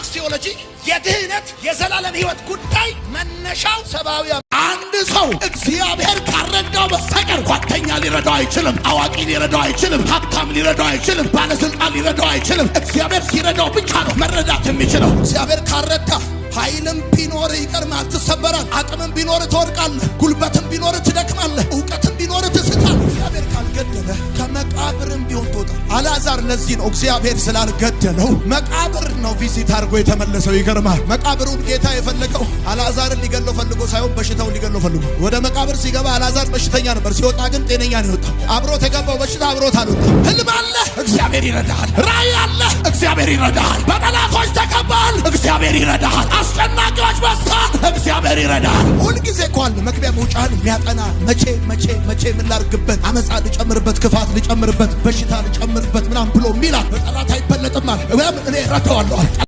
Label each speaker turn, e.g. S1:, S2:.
S1: ኦርቶዶክስ ቴዎሎጂ የድህነት የዘላለም ሕይወት ጉዳይ መነሻው ሰብአዊ። አንድ ሰው እግዚአብሔር ካልረዳው በስተቀር ጓደኛ ሊረዳው አይችልም። አዋቂ ሊረዳው አይችልም። ሀብታም ሊረዳው አይችልም። ባለስልጣን ሊረዳው አይችልም። እግዚአብሔር ሲረዳው ብቻ ነው መረዳት የሚችለው። እግዚአብሔር ካልረዳ ኃይልም ቢኖር ይቀርማል፣ ትሰበራል። አቅምም ቢኖር ትወድቃለህ። ጉልበትም ቢኖር ትደክማለህ። እውቀትም ቢኖር ትስታል። እግዚአብሔር ካልገደለ ከመቃብርም ቢሆን ትወጣል። አልዓዛር ለዚህ ነው እግዚአብሔር ስላልገደለው መቃብር ነው visit አድርጎ የተመለሰው። ይገርማል። መቃብሩን ጌታ የፈለገው አልዓዛርን ሊገለው ፈልጎ ሳይሆን በሽታውን ሊገለው ፈልጎ። ወደ መቃብር ሲገባ አልዓዛር በሽተኛ ነበር። ሲወጣ ግን ጤነኛ ነው የወጣው። አብሮት የገባው በሽታ አብሮት አልወጣም። ህልም አለ፣ እግዚአብሔር ይረዳሃል። ራእይ አለ፣ እግዚአብሔር ይረዳሃል። በጠላቶች ተከበሃል፣ እግዚአብሔር ይረዳሃል። አስጨናቂዎች በዝተዋል፣ እግዚአብሔር ይረዳሃል። ሁልጊዜ እኮ አለ መግቢያ መውጫህን የሚያጠና። መቼ መቼ መቼ ምን ላርግበት፣ አመፃ ልጨምርበት፣ ክፋት ልጨምርበት፣ በሽታ ልጨምርበት ምናምን ብሎ ሚላል። በጠላት አይበለጥም አለ። እኔ እረዳዋለሁ አለ።